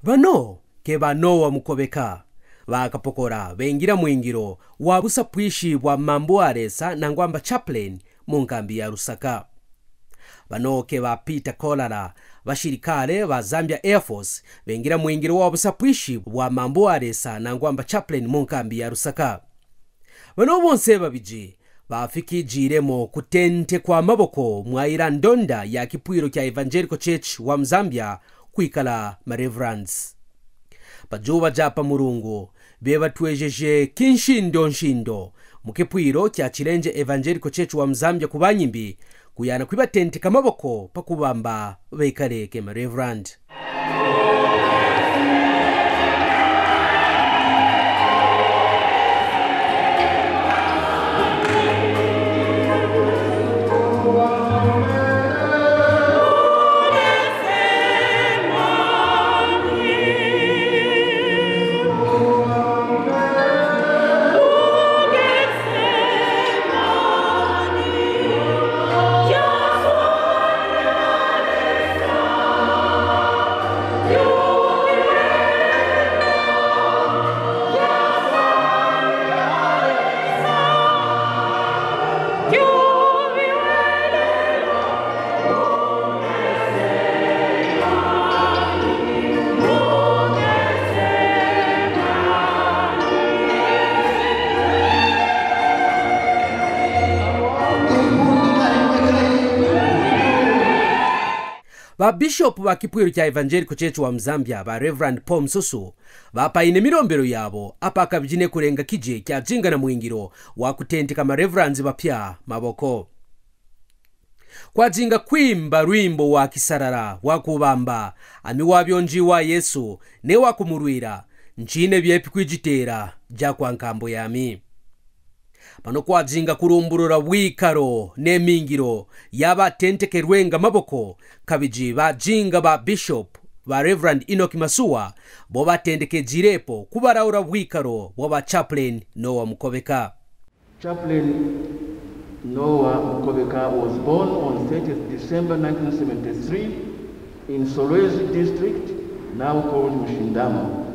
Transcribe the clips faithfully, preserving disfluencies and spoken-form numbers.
Bano ke ba Noa Mukobeka, bakapokora bengira mwingiro wa busapwishi bwa mambu wa Lesa nangwa mba chaplain mu nkambi ya Lusaka. Bano ke ba Peter Kolala, bashirikale ba Zambia Air Force, bengira mwingiro wa busapwishi bwa mambu wa Lesa nangwa mba chaplain mu nkambi ya Lusaka. Bano bonse babiji bafikijiremo kutentekwa amaboko mwaira ndonda ya kipwiro kya Evangelical Church wa mu Zambia kwikala ma Reverends. Pa juba ja pa murungu, be batwejeje kinshindo nshindo mu kipwiro kya Chilenje Evangelical Church wa mu Zambia ku banyimbi, kuyana kwibatenteka amaboko pa kubamba bekale ke ma Reverend. Ba Bishop ba kipwiro kya Evangelical Church wa mu Zambia, ba Reverend Paul Mususu, bapaine mirombero yabo, apa kabijine kurenga kije kyajinga na mwingiro wa kutenteka ma Reverends bapya maboko. Kwajinga kwimba rwimbo wa kisarara wa kubamba, ami wabyo nji wa Yesu, ne wa kumurwira, nchine byepi kwijitera, ja kwa nkambo yami. Pano kwajinga kurumburura bwikaro ne mingiro ya batentekerwenga maboko, kabiji bajinga ba Bishop, ba Reverend Enoch Masuwa, bo batendekejirepo kubaraura bwikaro bwa ba Chaplain Noah Mukobeka. Chaplain Noah Mukobeka was born on thirtieth December nineteen seventy-three in Solwezi district, now called Mushindama,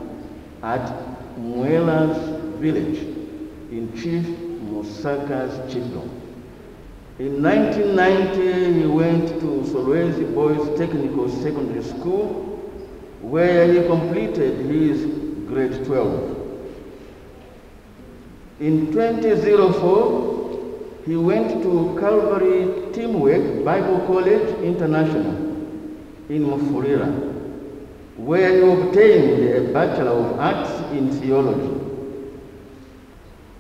at Mwela's village in Chief Musaka's chiefdom. In nineteen ninety, he went to Solwezi Boys Technical Secondary School, where he completed his grade twelve. In twenty oh four, he went to Calvary Teamwork Bible College International in Mufulira, where he obtained a Bachelor of Arts in Theology.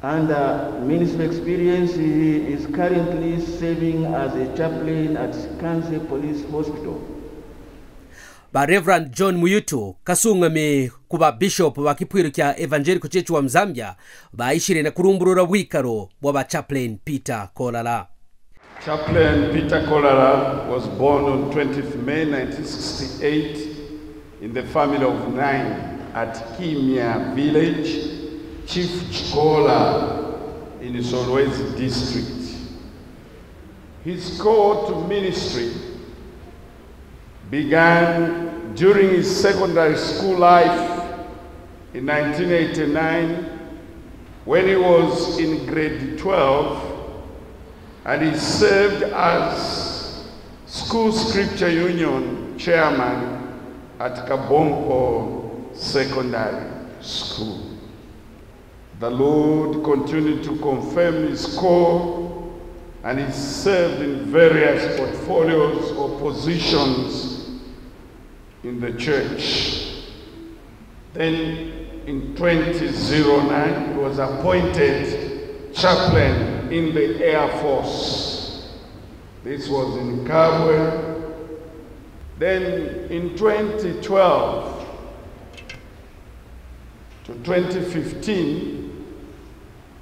Under ministry experience, he is currently serving as a chaplain at Sikanze Police Hospital. Ba Reverend John Muyutu, kasungami ku ba Bishop ba kipwiro kya Evangelical Church wa mu Zambia, baishire na kurumburura bwikaro bwa ba Chaplain Peter Kolala. Chaplain Peter Kolala was born on twentieth May nineteen sixty-eight in the family of nine at Kimya village, Chief Chikola in Solwezi district. His call to ministry began during his secondary school life in nineteen eighty-nine, when he was in grade twelve and he served as School Scripture Union chairman at Kabompo Secondary School. The Lord continued to confirm his call, and he served in various portfolios or positions in the church. Then in twenty oh nine, he was appointed chaplain in the Air Force. This was in Kabwe. Then in twenty twelve, to twenty fifteen,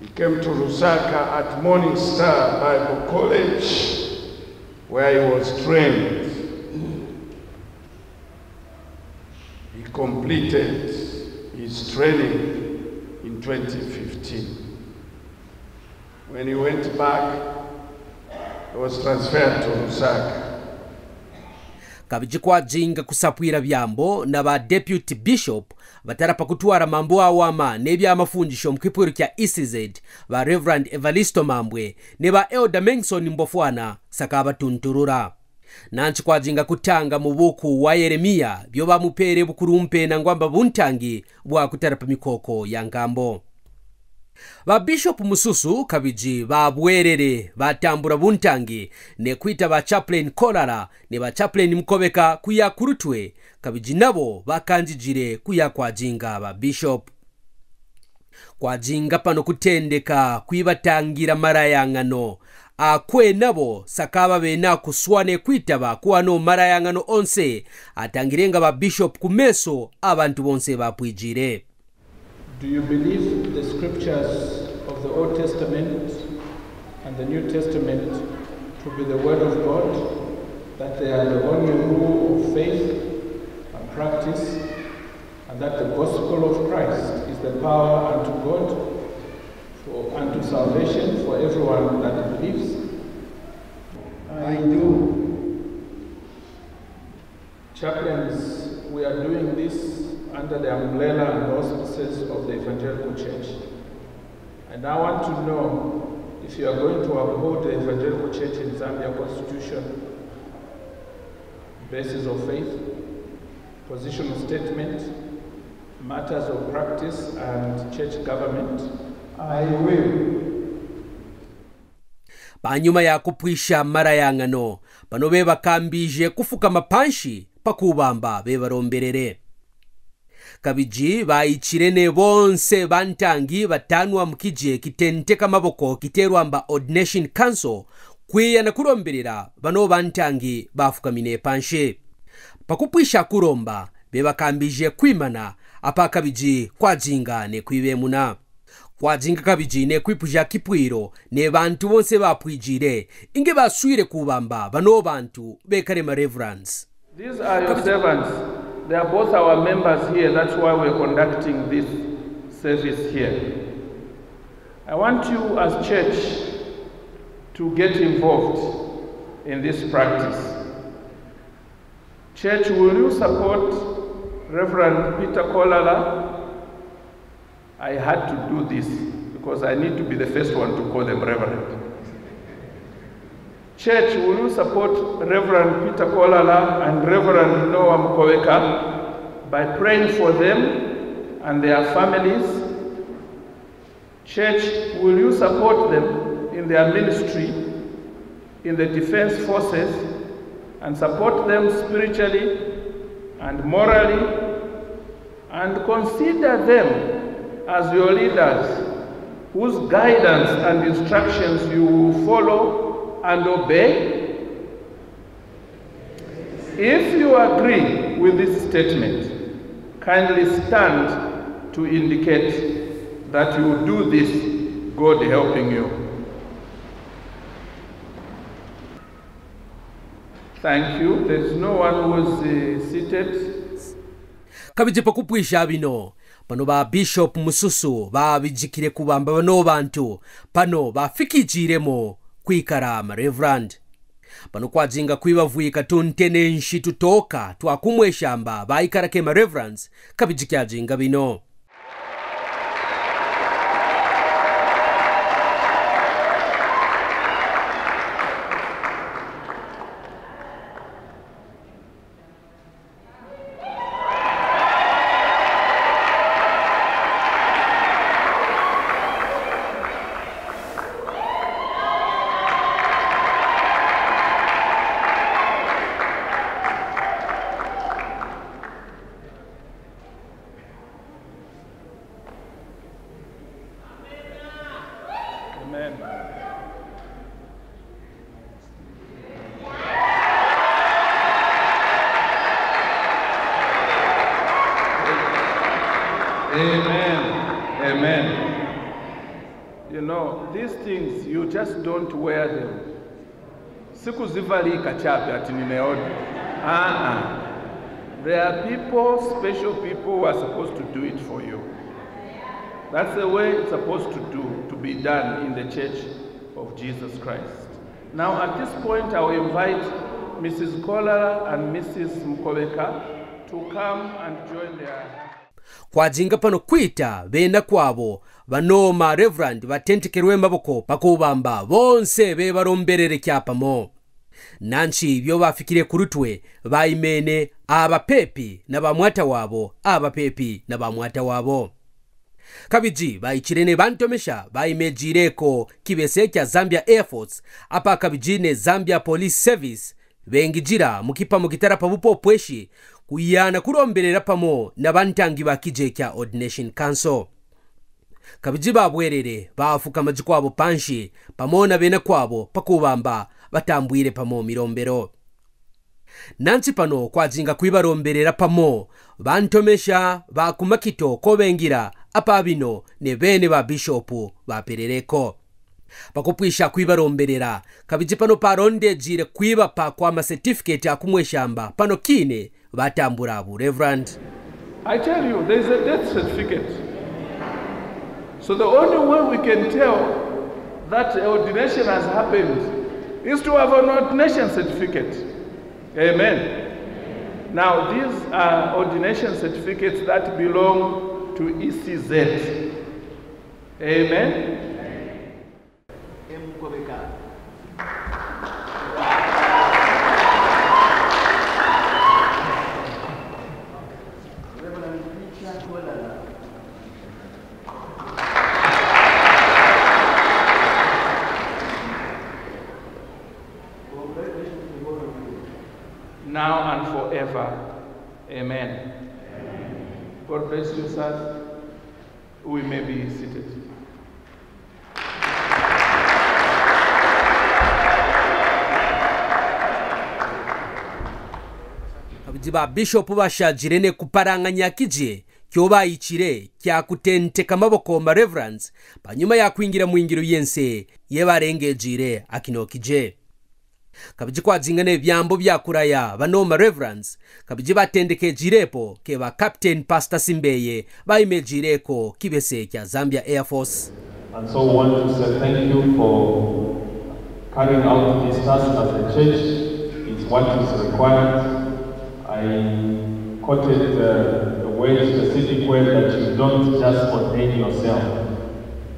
he came to Lusaka at Morning Star Bible College, where he was trained. He completed his training in twenty fifteen. When he went back, he was transferred to Lusaka. Kabiji kwajinga kusapwira byambo na ba Deputy Bishop batara pa kutwara mambo awama n'ebyamafundisho omu kipwiro kya E C Z, ba Reverend Evaristo Mambwe, ne ba Elder Menson Mbofwana saka batunturura. Nanchi kwajinga kutanga mu buku wa Yeremia byo bamupere bukurumpe nangwa mba buntangi bwa kutara pa mikoko ya ngambo. Ba Bishop Mususu kabiji babwerere batambura buntangi, ne kwita ba Chaplain Kolala ne ba Chaplain Mukobeka kuya ku Rutwe, kabiji nabo bakanjijire kuya kwajinga ba Bishop. Kwajinga pano kutendeka kwibatangira marayangano, akwe nabo saka babe nakuswa ne kwitaba kuwano marayangano onse atangirenga ba Bishop ku meso abantu bonse bapwijire. Do you believe the scriptures of the Old Testament and the New Testament to be the word of God, that they are the only rule of faith and practice, and that the gospel of Christ is the power unto God for, unto salvation for everyone that believes? I do. Chaplains, we are doing this under the umbrella and auspices of the Evangelical Church. And I want to know if you are going to uphold the Evangelical Church in Zambia Constitution, basis of faith, positional statement, matters of practice, and church government. I will. Panyuma ya kupwisha marayangano, pano bebakambije kufukama panshi pa kubamba bebaromberere. Kabiji bayichire ne bonse bantangi batanwa mu kije kitenteka maboko kiterwa mba Ordination Council, kwiya na kuromberera bano bantangi bafukamine panshi. Pa kupwisha kuromba, bebakambije kwimana, apa kabiji kwajinga ne kwibemuna. Kwajinga kabiji ne kwipwija kipwiro ne bantu bonse bapwijire, inge baswire kubamba bano bantu bekare ma Reverends. These are your servants. They are both our members here. That's why we are conducting this service here. I want you as church to get involved in this practice. Church, will you support Reverend Peter Kolala? I had to do this because I need to be the first one to call them Reverend. Church, will you support Reverend Peter Kolala and Reverend Noah Mukoweka by praying for them and their families? Church, will you support them in their ministry in the defense forces and support them spiritually and morally and consider them as your leaders whose guidance and instructions you will follow and obey? If you agree with this statement, kindly stand to indicate that you will do this, God helping you. Thank you. There is no one who is, uh, seated. Kabije pa kupwisha bino, pano ba Bishop Mususu babijikire kubamba bano bantu, pano bafikijiremo kwikara ma Reverend. Pano kwajinga kwibavwika tunte nenshi tutoka twa kumweshamba baikara ke ma Reverends, kabiji kyajinga bino. Amen. Amen. Amen. You know, these things, you just don't wear them. Si kuzivalika chapi ati nimeona. Ah, ah. There are people, special people who are supposed to do it for you. That's the way it's supposed to do, to be done in the church of Jesus Christ. Now, at this point, I will invite Missus Kolala and Missus Mukobeka to come and join their Kwazinga pano kwita bena kwabo, bano ma Reverend batentekerwe maboko pakubamba bonse bebaromberere kyapamo. Nanshi byo bafikire kurutwe, baimene abapepi na bamwata wabo, abapepi na bamwata wabo. Kabiji baichirene bantomesha baimejireko kibese kya Zambia Air Force, apa kabiji ne Zambia Police Service, bengijira mu kipamo kitara pa bupopweshi, kuyana kuromberera pamo na bantangi ba kije kya Ordination Council. Kabiji babwerere, bafuka maji kwabo panshi, pamo na bena kwabo, pakubamba batambwire pamo mirombero. Nansi pano kwazinga kwibaromberera pamo, bantomesha bakumakito kobengira, apa bino ne bene ba bishopu baperereko. Pakupwisha kwibaromberera, kabiji pano parondejire kwiba pakwama certificate akumweshamba, pano kine batambura bu Reverend. I tell you, there is a death certificate. So the only way we can tell that ordination has happened is to have an ordination certificate. Amen. Now, these are ordination certificates that belong to E C Z. Amen. Now and forever. Amen. God bless you, sir. We may be seated. Kabiji ba bishopu bashajire ne kuparanganya kije kyo bayichire kya kutenteka maboko ma Reverends, panyuma ya kwingira mwingiro yense ye barengejire akino kije. Kabiji kwazinga ne byambo bya kuraya bano ma Reverends, kabiji batendekejire po ke ba Captain Pastor Simbeye, baimejire ko kibese kya Zambia Air Force. And so we want to say thank you for carrying out this task as a church. It's what is required. I quoted the, the word, specific word, that you don't just ordain yourself.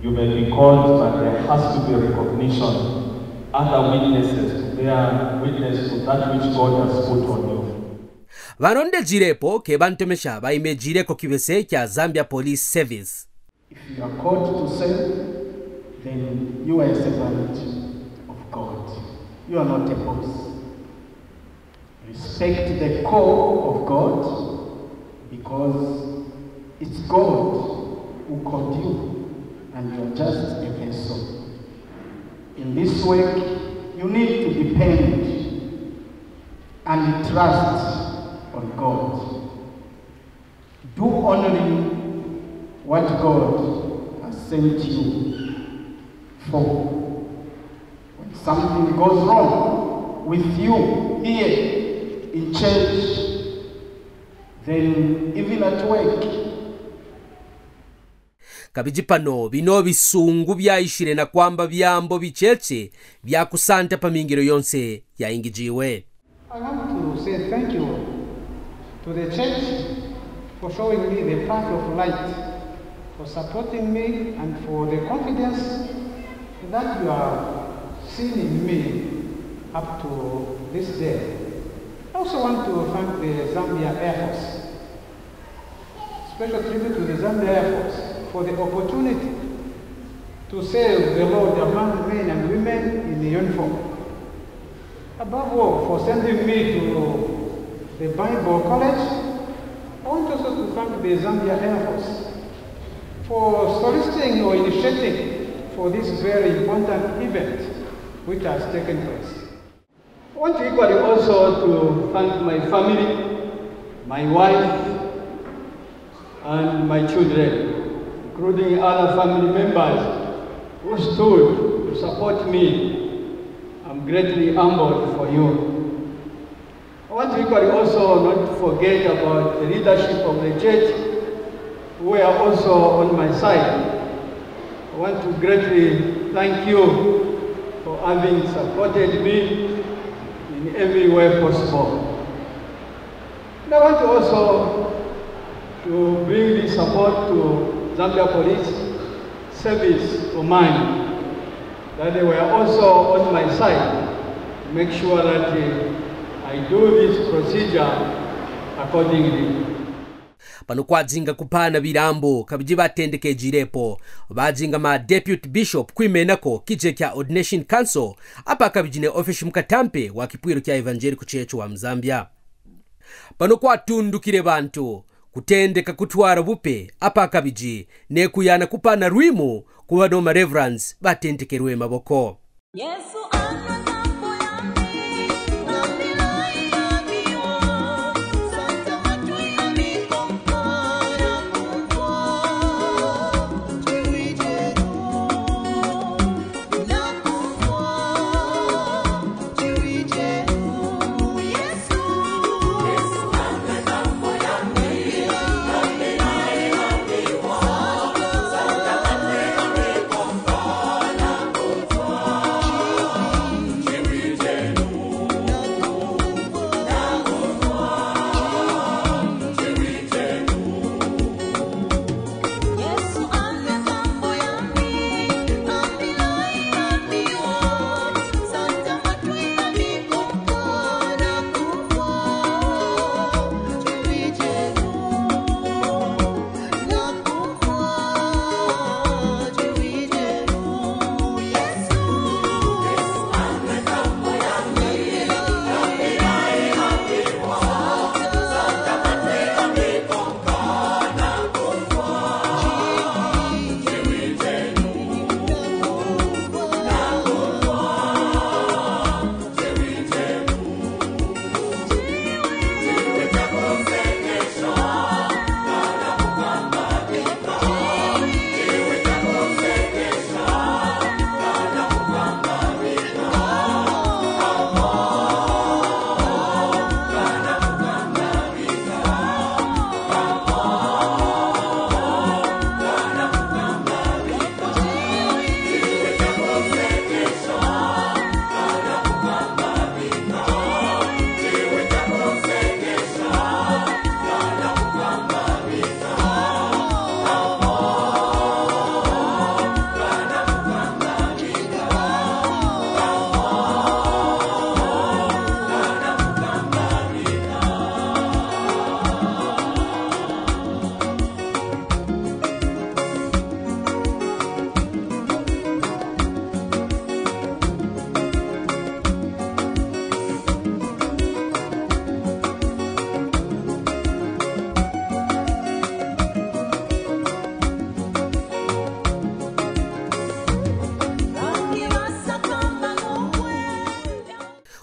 You may be called, but there has to be recognition, other witnesses to bear witness to that which God has put on you. Barondejire po ke bantomesha baimejire ko kibese kya Zambia Police Service. If you are called to serve, then you are a servant of God. You are not a boss. Respect the call of God, because it's God who called you and you're just a vessel. In this work, you need to depend and trust on God. Do only what God has sent you for. When something goes wrong with you here in church, then even at work, Kabiji pano, bino bisungu byaishire na kwamba byambo bicheche bya kusanta pa mingiro yonse yaingijiwe. I want to say thank you to the church for showing me the path of light, for supporting me, and for the confidence that you have seen in me up to this day. I also want to thank the Zambia Air Force. Special tribute to the Zambia Air Force for the opportunity to serve the Lord among men and women in uniform. Above all, for sending me to the Bible College, I want also to thank the Zambia Air Force for soliciting or initiating for this very important event which has taken place. I want equally also to thank my family, my wife, and my children, including other family members who stood to support me. I'm greatly humbled for you. I want equally also not to forget about the leadership of the church who were also on my side. I want to greatly thank you for having supported me in every way possible. And I want also to bring this support to Zambia Police Service Command, that they were also on my side to make sure that, uh, I do this procedure accordingly. Pano kwadzinga kupana birambo kabiji batendekejire po, badzinga ma Deputy Bishop kwimenako kije kya Ordination Council, apa kabiji ne office mukatampe wa kipwiro kya Evangelical Church wa mu Zambia. Pano kwatundukire bantu kutendeka kutwara bupe, apa kabiji ne kuyana kupana rwimu kuba no ma Reverends batendekerwe maboko.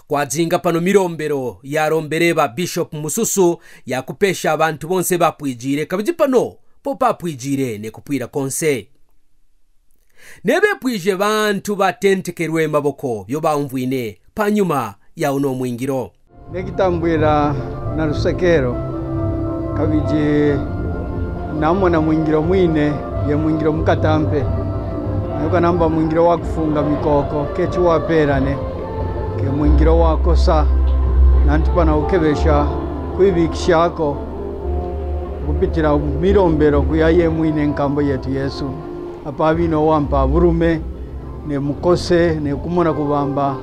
Kwadzinga pano mirombero yarombere ba Bishop Mususu, yakupesha abantu bonse bapwijire, kabiji pano bo bapwijire nekupwira konse. Nebepwije bantu batentekerwe maboko, byo baumvwine panyuma ya uno mwingiro. Nekitambwira na rusekero, kabiji namona mwingiro mwine, ye mwingiro mukatampe. Nyoka namba mwingiro wa kufunga mikoko, kechi waperane, ke mwingiro wa kosa, nantu pana ukebesha kwibikishako kupitira mirombero kuya ye mwine nkambo yetu Yesu. Apa bino wampa burume, ne mukose, ne kumona kubamba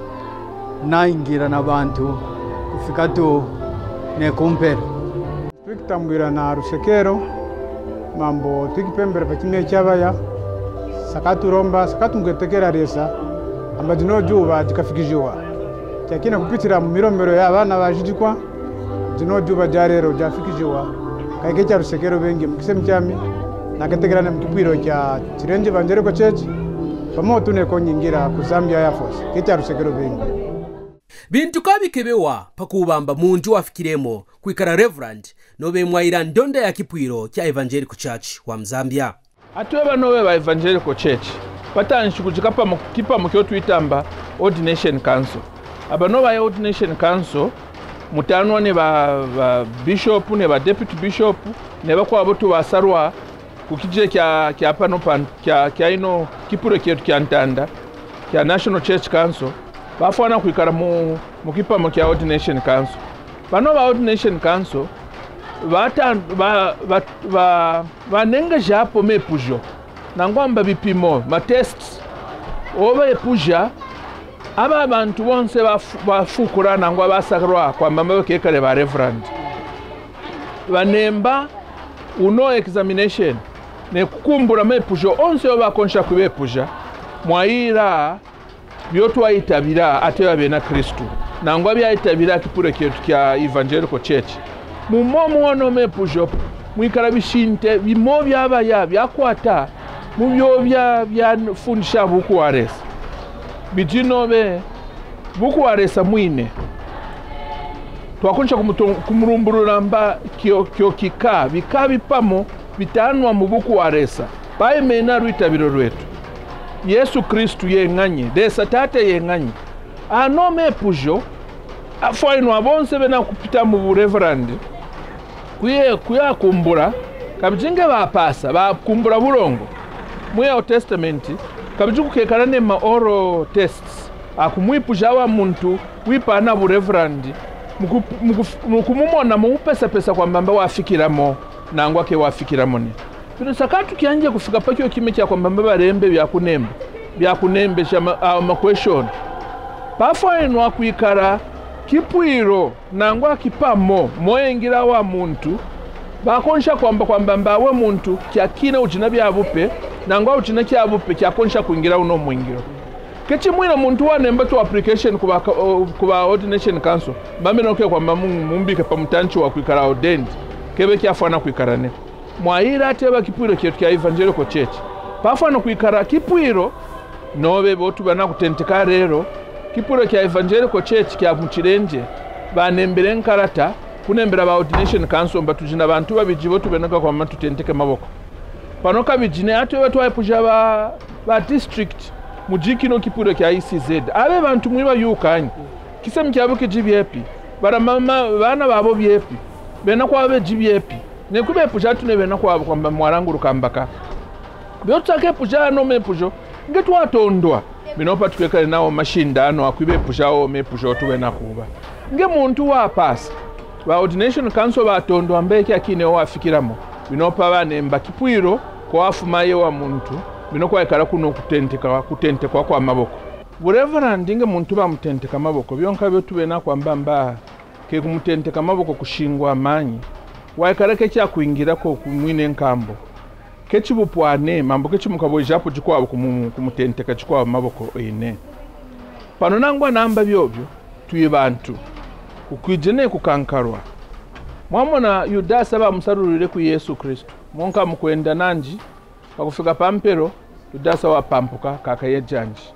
naingira na bantu, kufika tu ne kumpera. Twikitambwira na rusekero, mambo twikipembera pa kimwe kyabaya, sakaturomba, sakatungetekera resa, amba dino juba dikafikijiwa. Kyakina kupitira mu mirombero ya bana bajidikwa, dino juba dya rero dyafikijiwa, kaike kya rusekero bengi mu kisemi kyami, naketekerana mu kipwiro kya Chirenje Evangelical Church, pamo tune konyingira ku Zambia Air Force, ke kya rusekero bengi. Bintu kabikebewa pakubamba muntu wafikiremo kwikara Reverend, nobe mwaira ndonda ya kipwiro kya Evangelical Church wa mu Zambia. Ati we bano be ba Evangelical Church, batanshi kujika pamo, kipamo kyo twitamba Ordination Council. Aba no ba Ordination Council, mutanwa ne ba, ba Bishop, ne ba Deputy Bishop, ne bakwabo tu basarwa ku kije kya, kya pano pan, kya, kya ino kipuro kyetu kya ntanda, kya National Church Council. Bafwana kwikara mu, mu kipamo kya ordination council. Bano ba ordination council bata, ba, ba, ba, banengejapo mepujo, nangwa mba bipimo, ma tests, obepuja aba bantu bonse bafu-, bafukura nangwa basarwa kwamba mba bakekare ba reverend. Banemba uno examination, ne kukumbura mepujo onse oba konsha kwibepuja, mwayira byo twayitabira ate ba bena Kristu, nangwa byayitabira kipuro kyetu kya Evangelical Church. Mumo muono mepujo, mwikara bishinte, bimo byabaya, byakwata, mu byo bya, byafundisha buku wa resa. Bijino be, buku wa resa mwine. Twakonsha kumuto-, kumurumburura mba kyo, kyo kika, bika bipamo, bitanwa mu buku wa resa. Pai mena rwitabiro rwetu. Yesu Kristu yenganye, resa Tata yenganye. Ano mepujo, afwainwa bonse bena kupita mu bu reverend. Kuye, kuyakumbura, kabijinge bapasa, bakumbura burongo. Mu Old Testament, kabiji kukekara ne ma oral tests, akumwipuja wa muntu, wipana bu reverend, muku-, muku-, mukumumona mu pesapesa kwamba mba wafikiramo, nangwa ke wafikiramo ne. Bino sakatu kyanje kufika pa kyo kime kya kwamba mba barembe byakunemba, byakunembesha ma, a, ma question. Pafwainwa kwikara kipwiro, nangwa kipamo, moyengira wa muntu, bakonsha kwamba, kwamba mba we muntu, kyakine ujina bya bupe, nangwa ujina kya bupe, kyakonsha kwingira uno mwingiro. Kechi mwina muntu wanemba tu application kuba ka-, o, kuba ordination council, mbambe noke kwamba mu-, mumbike pa mutanchi wa kwikara ordained, kebe kyafwana kwikara ne. Mwayira ate ba kipwiro kyetu kya Evangelical Church. Pafwana kwikara kipwiro, nobe botu bana kutenteka rero, kipwiro kya Evangelical Church kya muchirenje, banembere nkarata, kunembera ba ordination council, mba tujina bantu babiji botu benaka kwamba tutenteke maboko. Pano kabiji ne ate ba twayipuja ba, ba district, mujikino kipwiro kya E C Z. Abe bantu mwiba yukanyi. Kisemi kyabo kiji byepi. Bara mama, bana babo byepi. Bena kwabo beji byepi. Ne kubepuja tu ne bena kwabo kwamba mwaranguru kambaka. Byo tsakepuja ano mepujo. Nge twatondwa. Bino pa tukekare nao mashindano akwibepuja o mepujo tu bena kuba. Nge muntu wapasa. Ba ordination council batondwa mbe kyakine wafikiramo. Bino pa banemba kipwiro, ko afumaye wa muntu. Bino kwayikara kuno kutenteka, kutentekwa kwa maboko. Bu reverend nge muntu bamutenteka maboko. Byonka byo tubena kwamba mba. Ke kumutenteka maboko kushingwa manyi. Waikara kechi akwingira ko kumwine nkambo. Kechi bupwane, mambo kechi mukabo ijapo chikwabo kumu-, kumutenteka chikwabo maboko ine. Pano nangwa namba byobyo, tuyi bantu. Kukwije ne kukankarwa. Mwamona Yudasa bamusarurire ku Yesu Kristu. Monka mukwenda nanji, pakufika pampero, Yudasa wapampuka, kakaye janji.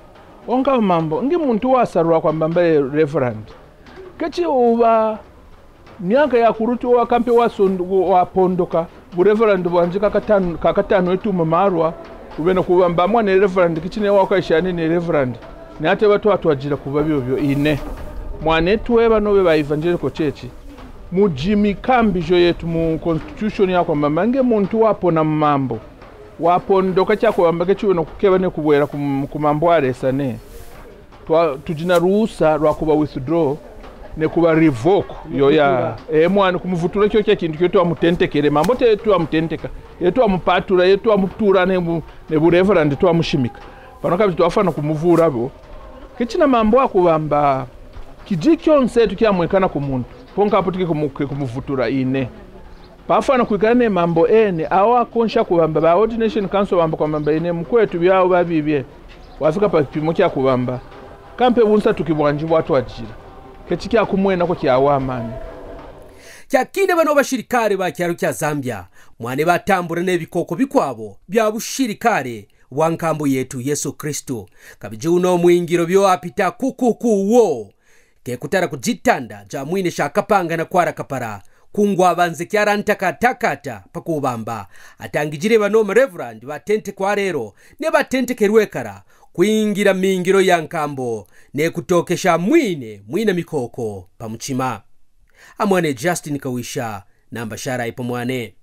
Onka mambo, ngi muntu wasarwa kwamba mbe reverend. Kechi uba myaka ya kuruti wa kampe wa sondu-, wa pondoka, bu reverend bwanji kakatan-, kakatano itu mamarwa, ubena kuba mba mwane reverend, kichine wa kaishani ne reverend. Ni ate batu atwajira kuba byo byo ine. Mwane tuwe bano be ba evangelical church. Mujimi kambi jo yetu mu constitution ya kwamba mange muntu wapona mambo. Wapondoka cha kwamba kechi ubena kukeba ne kubwera kum-, ku mambo aresa ne. Twa-, tujina ruhusa rwa kuba withdraw, ne kuba revoke, yo ya. Kumuvutura. Eh, mwana, kumuvutura kyo kya kintu kyo twamutentekere, mambo te twamutenteka, ye twamupatura, ye twamutura ne bu, ne bu reverend twamushimika. Pano kabisa twafana kumuvura bo. Kechina mambo akubamba, kiji kyonse tu kyamwekana ku muntu, ponka apo tuke kumu-, ke kumuvutura ine. Pafwana kwikara ne mambo ene, awa akonsha kubamba, ba ordination council bamba kwamba ine, mukwetu byawo babibye, wafika pa kipimo kya kubamba. Kampe bunsa tuki bwanji bwatwajira. Kechi kya kumwena ko kya wamani. Kyakine bano bashirikare ba kyaro kya Zambia, mwane batambura n'ebikoko bikwabo bya bushirikare bwa nkambo yetu Yesu Kristu. Kabiji uno mwingiro byo apita kukuku wo. Kekutara kujitanda, jamwine sha kapangana kwara kapara, kungwa banze kyara ntakatakata, pakubamba, atangijire bano ma reverend batente kwa rero, ne batente kerwekara, kwingira mingiro ya nkambo, ne kutokesha mwine, mwina mikoko, pamuchima. Amwane Justin Kawisha, namba shara ipo mwane.